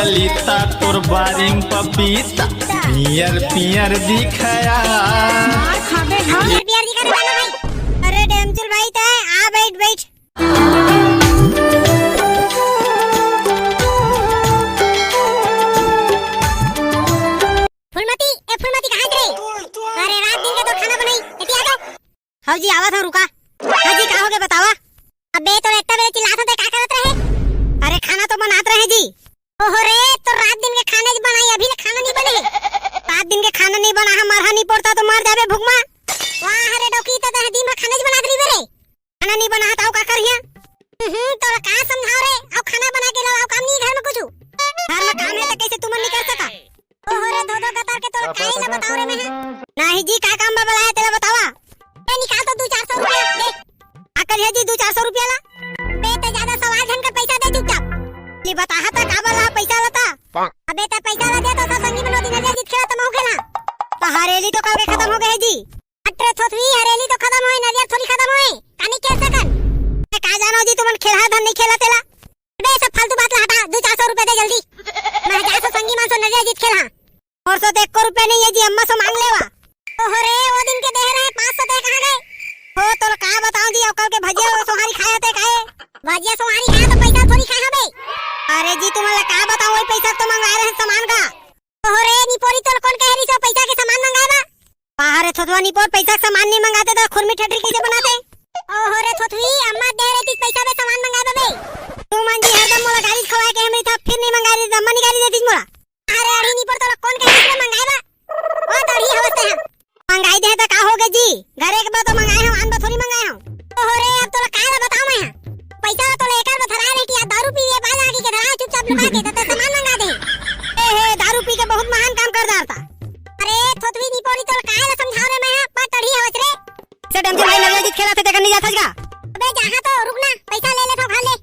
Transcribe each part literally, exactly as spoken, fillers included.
ललिता तोर बारी म पपीता, पियर पियर दिखया। मार खाबे, हाँ। पियर पियर दिखा रे बाबा भाई। अरे डेमचुल भाई, तै आ, बैठ बैठ। फूलमती, ए फूलमती, कहाँ रे? अरे रात दिन के तो खाना बनाई, एती आ जाओ। हव जी, आवत हव, रुका। हाँ जी, का होगे, बतावा। अबे, तोर एतना बेर चिल्लात हव, तै का करत रहे? अरे, खाना तो बनात रहे जी। ओहो रे, तोर रात दिन के खाना ज बनाई, अभी ले खाना नइ बने हे। रात दिन के खाना नइ बना हे, मरहा नइ पोड़ता तो मर जाबे भूख मा। वाह रे डौकी, त तैं दिन भर खाना ज बनात रहिबे रे। खाना नइ बना हे, त अउ का करही? हम्म, तोला का समझाव रे? अउ खाना बना के लाव, अउ काम नइ हे घर में कुछु? घर में काम हे त कइसे तुमन नइ कर सका? ओहो रे धोधो गतर के, तोला काहे न बताव रे मैं। नहीं जी, का काम बा बलाय तेला बतावा। ए निकाल तो दू चार सौ रुपया दे। का करिया जी दू चार सौ रुपया ला? बे ते ज्यादा सवाल झन कर, पैसा दे चुपचाप। ले बताहा त का बला पैसा ला ता। अबे ते पैसा ला दे तो सब संगी मन ओती नरियर जीत खेला त महू खेला। त हरेली तो कल के खतम होगे हे जी। अरे थोथवी, हरेली तो खतम होय, नरियर थोड़ी खतम होय। कानी खेल सकन। मैं का जानो जी, तुमन खेलहा धन नइ खेला तेला। बे, सब फालतू बात ला हटा, दू चार सौ रुपया दे जल्दी। मैं हजार सौ संगी मन सो नरियर जीत खेलहा। मोर सो तो एको रुपया नइ हे जी, अम्मा सो मांग लेवा। ओहो रे, ओ दिन के देहे रहे पाँच सौ, ते कहाँ गए? हो, तोला का बताव जी, अउ कल के भजिया अउ सोहारी खाए हते काहे? भजिया सोहारी खाए तो पैसा थोड़ी खाए हबे। अरे जी, तुमन ला का बताव, वही पैसा तो मंगाए रहे सामान का। ओहो रे, निपोरी तोला कोन कहे रहिस ओ पैसा के सामान मंगाए बा? बाहर रे थोथवा निपोर, पैसा के सामान नइ मंगाते त खुरमी ठेठरी कइसे बनाते? ओहो रे थोथवी, अम्मा दे रहितिस पैसा बे सामान मंगाए बा बे। तुमन जी हरदम मोला गारी खवाए के हमरी था, फिर नइ मंगाए रहिस, अम्मा नइ गारी देतिस मोला। अरे अड़ी निपोर तोला कोन कहे रहिस बे मंगाए बा? ओ तड़ी हवस ते हा। मंगाई दे त का होगे जी? घरे के बा तो मंगाए हंव, आन बा थोड़ी मंगाए हंव। ओहो रे, अब तोला काय ला बताओ मैं हा? पैसा ला तोला एकर बा धराए रहे कि या दारू पीए बा जाके के धराए चुपचाप लुका के, त ते सामान मंगा दे। ए हे, दारू पी के बहुत महान काम कर डारता। अरे थोथवी निपोरी, तोला काय ला समझाओ रे मैं हा? पर तड़ी हवस रे। से डेमचुल भाई नरियर जीत खेला थे, देखन नइ जाथस का? अबे जाहा तो रुक ना, पैसा ले ले तो घर ले।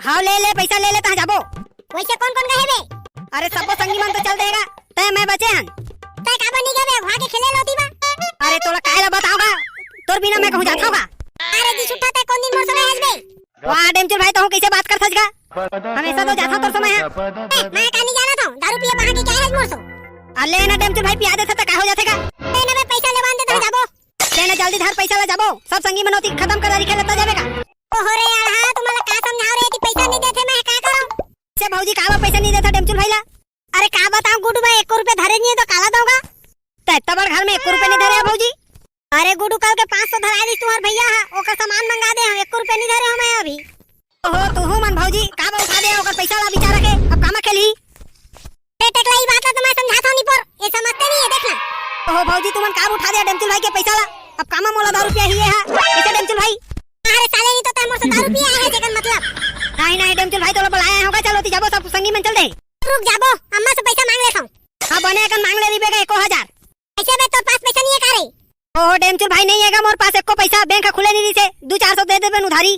हाव ले ले, पैसा ले ले तहाँ जाबो। वइसे कोन कोन गए बे? अरे सब्बो संगी मन तो चल देगा, तै मैं बचे हन। तै काबर नइ गए बे? वहाँ के खेले लोती बा। अरे तोला काय ला बताओ गा? तोर बिना मैं कहूँ जाथव का? अरे जी सुट्ठा, तै कोन दिन मोर संग हस बे? वाह डेमचुल भाई, तहूँ कइसे बात करथस गा? हमेशा तो जाथव तोर संग मैं हा। ए, मैं का नइ जानत हंव, दारू पिए बहा के का हस मोर सो? अरे ले ना डेमचुल भाई, पिया देथे त का हो जाथे गा? ले ना बे, पैसा लेवान दे त जाबो। ले ना जल्दी धर पैसा ला जाबो, सब संगी मन ओती खतम कर डारी खेलत जाबे का? ओहो रे यार, हाँ, तुमन ला का समझाओ रे कि पैसा नइ देथे, मैं का करंव? से भौजी काबर पैसा नइ देथा डेमचुल भाई ला? अरे का बताओ गुड्डू भाई, एको रुपया धरे नइ हे तो काला दंव गा? त एतना बड़ घर में एको रुपया नइ धरे हे भौजी? अरे गुड्डू कल के पाँच सौ धराए दिस तुंहर भैया हा, ओकर सामान मंगा दे हंव, एको रुपया नइ धरे हंव मैं अभी। ओहो तुहू मन भौजी, काबर उठा दे ओकर पैसा ला बिचारा के, अब कामा खेलही? ए टेकला, ई बात ला तो मैं समझात हंव निपोर, ये समझते नइ हे, देख ना। ओहो भौजी, तुमन काबर उठा दे डेमचुल भाई के पैसा ला? अब कामा मोला दारू पिया ही ये हा, कइसे डेमचुल भाई? अरे साले, नइ तो तै मोर से दारू पिए हे, जेकर मतलब। नहीं, नहीं, डेमचुल भाई, तोला बलाए हंव का, चल ओती जाबो, सब संगी मन चल दे। रुक जाबो, अम्मा से पैसा मांग लेथंव। हाँ, बने अकन मांग ले रहिबे गा, एको हजार। कइसे बे, तोर पास पैसा नइ हे का रे? ओहो डेमचुल भाई, नइ हे गा मोर पास एको पैसा, बैंक हा खुले नइ रहिसे, दू चार सौ दे देबे न उधारी।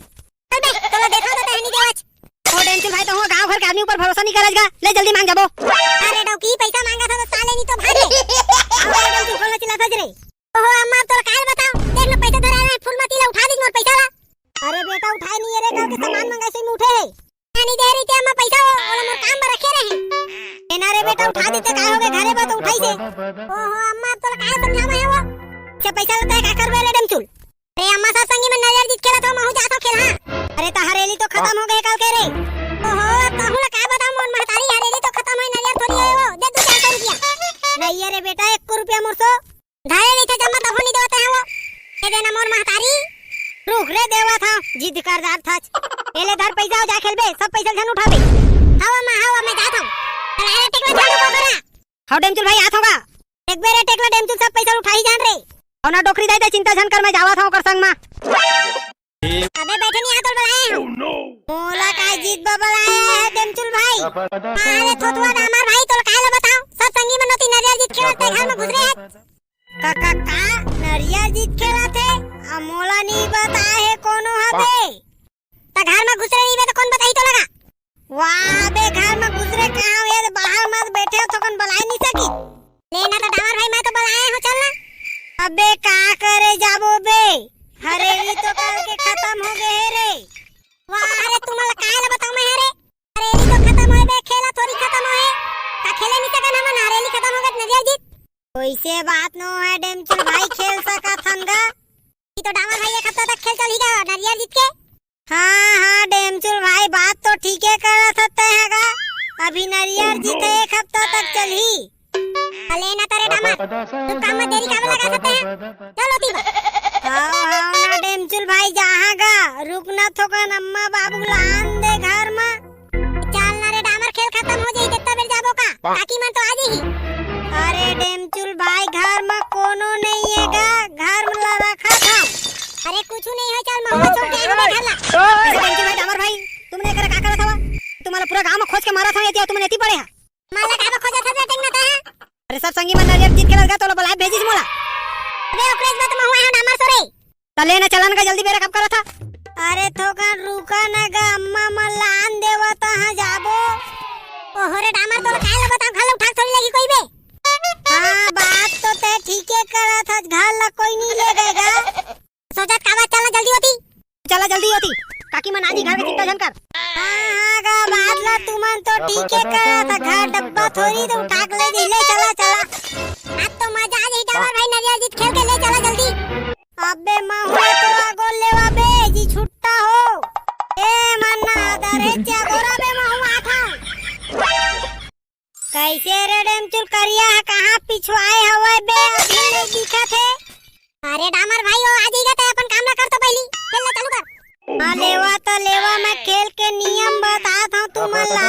चल बे, तोला देथंव त तैं नइ देवच। ओ डेमचुल भाई, तहूँ गांव घर के आदमी ऊपर भरोसा नइ करस गा, ले जल्दी मांग जाबो। अरे डौकी, पैसा मांगत हस त साले नइ तो भाग ले। अउ डेमचुल कोन ला चिल्लाथस रे? ओहो अम्मा, अब तोला काय बताओ, देख ना पैसा धराए रहे, फूलमती ला उठा दिस मोर पैसा ला। अरे बेटा, उठाए नइ हे रे, कल के सामान मंगाए से उठे हे। नइ दे रहिते अम्मा पैसा, ओ, ओला मोर काम बर रखे रहे। ए ना रे बेटा, उठा देते, काय होगे, घरे बा तो उठाइसे। ओहो अम्मा, अब तोला काय समझावंव वो? से पैसा ला तैं का करबे ले डेमचुल? अरे अम्मा, सब संगी मन नरियर जीत खेलत हंव, महूँ जाथंव खेलहा। अरे त हरेली तो खतम होगे कल के रे। ओहो, अब तहूँ ला काय बताओं मोर महतारी, हरेली तो खतम होय, नरियर थोड़ी होय वो, दे दू चार सौ रुपया। नइ हे रे बेटा, एको रुपया मोर सो। धरे रहिथे जम्मा तभो नइ देवत हे वो। दे देना मोर महतारी। रुक रे, देवत हंव, जिद कर डारथस। ए ले धर पैसा अउ जा खेलबे, सब पैसा झन उठाबे। हव अम्मा, हव, मैं जात हंव। चल रे टेकला, झाड़ू पोछा करा। हव डेमचुल भाई, आत हंव गा। एक बेर ए टेकला डेमचुल सब पैसा उठाही जान रे। अउ ना डोकरी दाई, तैं चिंता झन कर, मैं जावत हंव ओकर संग मा। अबे बैठे नइ हा, तोला बलाए हंव। मोला काय जीत बर बलाए हे डेमचुल भाई? अरे थोथुआ डामर भाई, तोला काय ला बताओं? सब संगी मन ओती नरियर जीत खेलत तैं घर में घुसरे हस। का, का, का? नरियर जीत खेलत हे? अ मोला नइ बताए हे कोनो हा बे। त घर में घुसरे रहिबे त कोन बताही तोला गा? वाह बे, घर में घुसरे कहाँ हंव, ये बाहर में बैठे हंव, थोकन बलाए नइ सकिस। ले ना त डामर भाई, मैं तो बलाए हंव, चल ना। अबे का करे जाबो बे, हरेली तो कल के खतम होगे हे रे। वाह रे, तुमन ला काय ला बताओं मैं हा रे, हरेली तो खतम होय बे, खेला थोड़ी खतम होय। अइसे बात नो हे डेमचुल भाई, खेल सकत हन गा। ये तो डामर भाई एक हफ्ता तक खेल चलही गा नरियर जीत के। हाँ, हाँ, डेमचुल भाई, बात तो ठीके करत हस तैं ह गा। अभी नरियर जीत एक हफ्ता तक चलही। अले ना तरे डामर, तू काम में देरी काबर लगा सकते हैं? चलो ती बा। हाँ, हाँ, ना डेमचुल भाई, जाहाँ गा, रुक ना थोकन अम्मा बाबू ला आन दे घर में। चल ना रे डामर, खेल खतम हो जाही, तेत्ता बेर जाबो का? काकी मन तो आ जाही। अरे डेमचुल भाई, घर में कोनो नइ हे गा, घर में ला रखा था। अरे कुछ नहीं है, चल महुआ छोड़ के आही घर ला। अरे डेमचुल भाई, डामर भाई, तुमन एकरा का करत हवा? तुम्हारा पूरा गांव में खोज के मारत हंव, एती तुमन एती पड़े हा। मन ला काबर खोजत हस रे टेंगना तैं? अरे सब संगी मन नरियर जीत के लड़का तोला बलाए भेजिस मोला। अबे ओकरे इज्जत महू आए हन डामर सो रे। त ले ना चलन का जल्दी, बेरा कब करत हा? अरे थोकन रुका ना गा, अम्मा मन ला आन देवा तहाँ जाबो। ओहो रे डामर तोला काहे ला बताओ, घर ला उठा के थोड़ी लगी कोई बे। हाँ बात तो तैं ठीके करत हस, घर ला कोई नहीं ले गे गा। सोचत का बात, चल ना जल्दी होती। चला जल्दी होती, काकी मन आ जी घर के चिंता झन कर। हाँ, हाँ, गा बात ला तुमन तो ठीके करत हा, घर डब्बा थोड़ी तो उठा के ले जही, ले चला, चला। आज तो मजा आ जाही डामर भाई, नरियर जीत खेल के ले चला जल्दी। अबे महुआ तो आगो लेवा बे, जी छुट्टा हो। ए मन्ना, दरे च्या गोरा बे महुआ था। कैसे रे डेमचुल करिया ह, कहाँ पिछुआए हवय बे, अभी नहीं दिखत हे। अरे डामर भाई, वो आ जाएगा, तैं अपन काम ला कर तो पहली, खेल ला चालू कर। हाँ, लेवा तो लेवा, मैं खेल के नियम बतात हंव तुमन ला।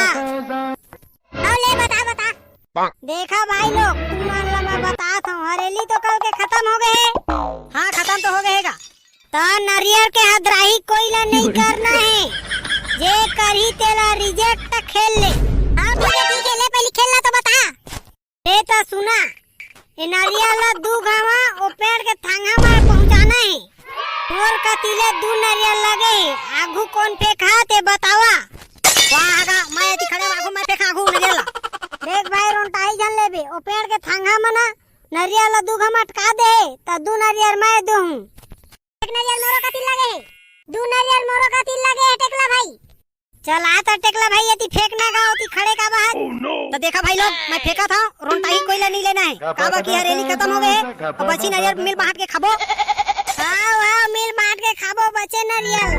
हाँ, ले बता, बता। देखा भाई लोग, तुमन ला मैं बतात हंव, हरेली तो कल के खतम हो गे हे। हाँ, खतम तो हो गे हे गा। त नरियर के हदराही कोई ला नहीं करना हे, जे करही तेला reject खेल ले। हाँ, ठीक हे, ठीक हे, ले पहली खेल ला तो बता। ए त सुना, ए नरियर ला दू घामा ओ पेड़ के थांगा म पहुंचाना हे। मोर कति ले दू नरियर लगे हे, आघू कोन फेंकहा ते बतावा। वाह गा, मैं एती खड़े आघू मैं फेंकहा आघू नरियर ला। देख भाई, रोंटाही झन लेबे, ओ पेड़ के थांगा म ना नरियर ला दू घामा अटका दे हे, त दू नरियर मैं दूहूं। एक नरियर मोरो कति लगे हे, दू नरियर मोरो कति लगे हे टेकला भाई। चल आ त टेकला भाई, एती फेंक ना गा, ओती खड़े काबर हस। त देखा भाई लोग, मैं फेंकत हंव, रोंटाही कोई ला नहीं लेना हे। काबर कि हरेली खतम हो गे हे, अब बची नरियर मिल बांट के खाबो। हाँ, हाँ, मिल बांट के खाबो बचे नरियर।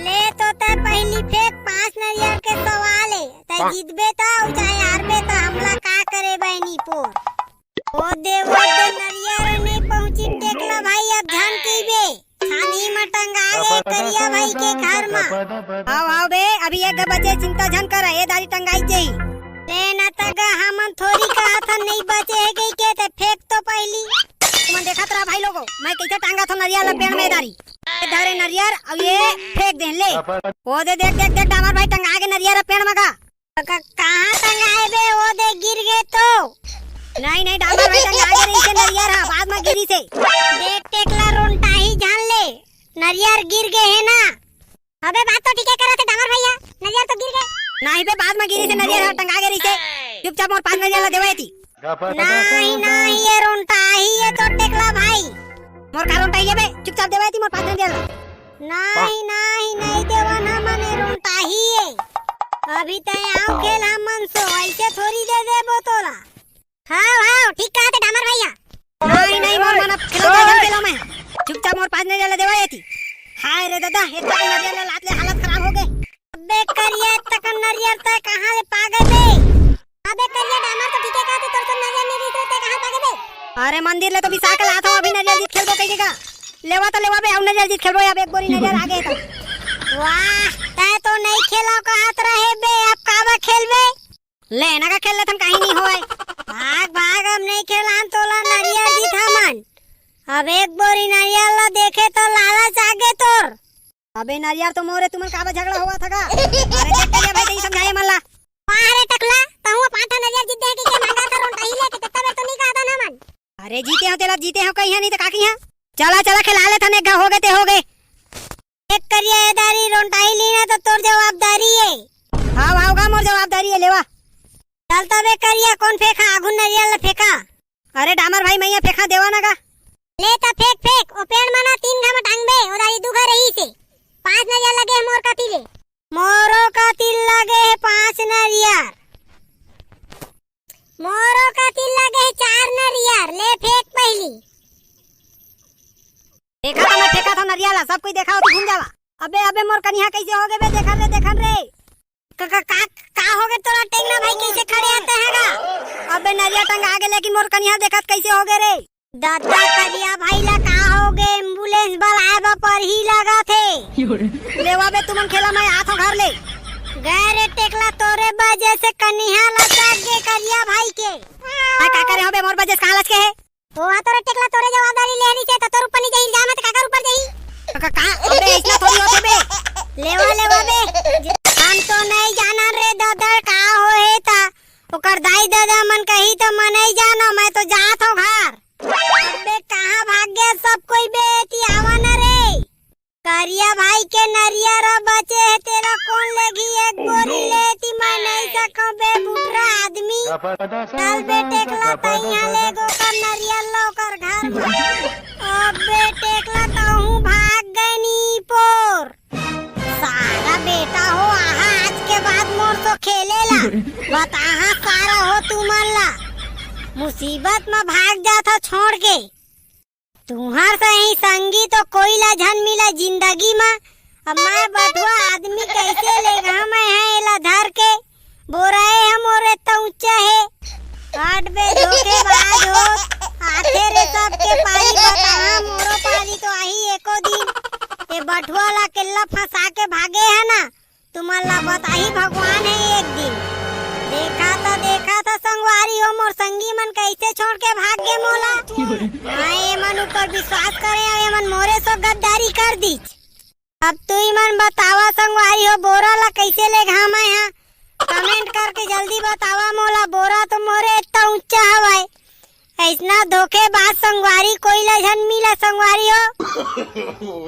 ले तो तैं पहली फेंक, पांच नरियर के सवाल हे। तैं जीतबे त, अउ चाहे हारबे त, हमला का करे बहिनी पोर। ओ दे, ओ दे, नरियर नहीं पहुंची टेकला भाई, अब झन कहिबे। छानी म टंगा गे करिया भाई के घर म। हाव, हाव बे, अभी एक बचे, चिंता झन कर, ए दारी टंगाई जही। ले न त गा, हमन थोरी कहत हन नहीं बचे हे कहिके, ते फेंक तो पहली। तुमन देखत रहा भाई लोगो, मैं कैसे टांगत हंव नरियर ला पेड़ में दारी। ए धरे नरियर, अउ ये फेंक दे ले। ओ दे, देख, देख, देख, डामर भाई टंगा गे नरियर पेड़ म गा। क-, कहाँ टंगाए बे? ओ दे गिर गे तो। नहीं, नहीं, डामर भाई टंगा गे रहिसे नरियर ह, बाद म गिरिसे। देख टेकला रोंटाही झन ले, नरियर गिर गे हे ना। अबे बात तो ठीके करत हे डामर भैया, नरियर तो गिर गे। नहीं बे, बाद म गिरिसे नरियर ह, टंगा गे रहिसे। चुपचाप मोर पांच नरियर ला देवा एती। नहीं, नहीं, ये रोंटाही हे तो टेकला भाई। मोर का रोंटाही हे बे, चुपचाप देवा एती मोर पांच नरियर ला। नहीं, नहीं, नहीं देवन हमन, ए रोंटाही हे। अभी तैं आव खेल हमन सो, ऐसे थोरी दे देबो तोला। हाव, हाव, ठीक कहत हे डामर भैया। नहीं, नहीं, मोर मन अब खेलो, तो झन खेलो मैं। चुपचाप मोर पांच नरियर ला देवा एती। हाय रे दादा, एतका नरियर ला लात ले हालत खराब हो गे। अबे करिया, एतका नरियर तैं कहाँ ले पा गे बे? अबे करिया, डामर तो ठीके कहत हे, तोर तो नरियर नहीं रहिस, तैं कहाँ पा गे बे? अरे मंदिर ले तो बिसा के लात हंव, अभी नरियर जीत खेलबो कहिके गा। लेवा त लेवा बे, अउ नरियर जीत खेलबो, अब एक बोरी नरियर आ गे त। वाह, तैं तो नहीं खेलव कहत रहे बे, अब काबर खेलबे? ले ना का खेल लेथन, काहीं नहीं होय। भाग, भाग, अब नहीं खेलान तोला नरियर जीत हमन। अब एक बोरी नरियर ला देखे तो लालच आ गे तोर। अबे नरियर तो मोरे, तुमन काबर झगड़ा होवत हव गा? अरे देख करिया भाई, तैं समझाए मन ला। वाह रे टकला, तहूँ पांच ठन नरियर जीत दे हे कहिके मांगत हस रोंटाही ले के, तेत्ता बेर तो नहीं कहत हन हमन। अरे जीते हंव तेला जीते हंव कहिहंव, नहीं त का कहिहंव। चला, चला खेला लेथन, एक घा हो गे ते हो गे। देख करिया, ए दारी रोंटाही लीन हस त तोर जवाबदारी हे। हाव, हाव गा मोर जवाबदारी हे, लेवा। चल तबे करिया, कोन फेंकहा, आघू नरियर ला फेंकहा। अरे डामर भाई, मैं फेंकहा, देवा ना गा। ले त फेंक, फेंक, ओ पेड़ म ना तीन घा म टांगबे, ओ दारी दू घा रहिसे। पांच नरियर लगे हे मोर कति ले। मोरो कति लगे हे पांच नरियर। मोरो कति लगे हे चार नरियर। सब कोई देखा हो तो घूम जावा। अबे, अबे, मोर कनिहा कैसे हो गे बे? देखन रे, देखन रे। का, का, का, का हो गे तोला टेंगना भाई, कैसे खड़े आते हैं गा? अबे, नरिया टंगा गे, लेकिन मोर कनिहा देखत कैसे हो गे रे? ददा, करिया भाई ला का हो गे? एम्बुलेंस बलाए बर परही लगत हे। लेवा बे, तुमन खेला, मैं आथों घर ले। गए रे टेकला, तोरे बजे से कनिहा लचक गे करिया भाई के। मैं का करे हो बे, मोर बजे से कहाँ लचके हे? ओहा तोरे टेकला, तोरे जवाबदारी लेहनी से त तोर ऊपर नहीं जाही, जा मत, काकर ऊपर जाही? का, का, अबे, ऐसना थोड़ी होथे बे। लेवा, लेवा बे। हम तो नहीं जानन रे ददा, का होहे ता। ओकर दाई ददा मन कही त मैं नहीं जानो, मैं तो जात हो घर। अबे, कहाँ भाग गया सब कोई बे? एती आवा न रे। करिया भाई के नरियर बचे हे, तेला कौन लेगी? एक बोरी लेती मैं नहीं सकूं बे, बुढ़ा आदमी। चल बे टेकला, तैया ले गो कर नरियर ला ओकर घर में। अबे टेकला, तहूँ भाग गए नी पोर। सारा बेटा हो, आहा आज के बाद मोर तो खेले ला। बताहा सारा हो तुमन ला। मुसीबत में भाग जात हो छोड़ के। तुहर सही संगी तो कोई ला झन मिला जिंदगी मा। अब मैं बटुआ आदमी कैसे लेगहा मैं है एला धर के? बोराए ह मोर एतना ऊंचा हे। हट बे धोखेबाज हो। आथे रे सबके पारी, बताहा मोरो पारी तो आही एको दिन। ए बटुआ ला केल्ला फंसा के भागे है ना, तुमन ला बताही भगवान हे एक दिन। देखा था, देखा था संगवारी हो, मोर संगी मन कैसे छोड़ के भाग गे मोला। हाँ, एमन ऊपर विश्वास करे अउ एमन मोरे सो गद्दारी कर दीच। अब तुई मन बतावा संगवारी हो, बोरा ला कैसे लेगहा मैं हा? कमेंट करके जल्दी बतावा मोला, बोरा तो मोरे एतना ऊंचा हवय। ऐसना धोखेबाज संगवारी कोई ला झन मिला संगवारी हो।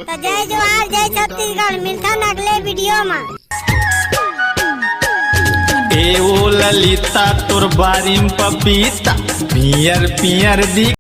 त जय जोहार, जय छत्तीसगढ़, मिलथन अगले वीडियो मा। ए ओ ललिता, तोर बारी म पपीता, पियर पियर दिख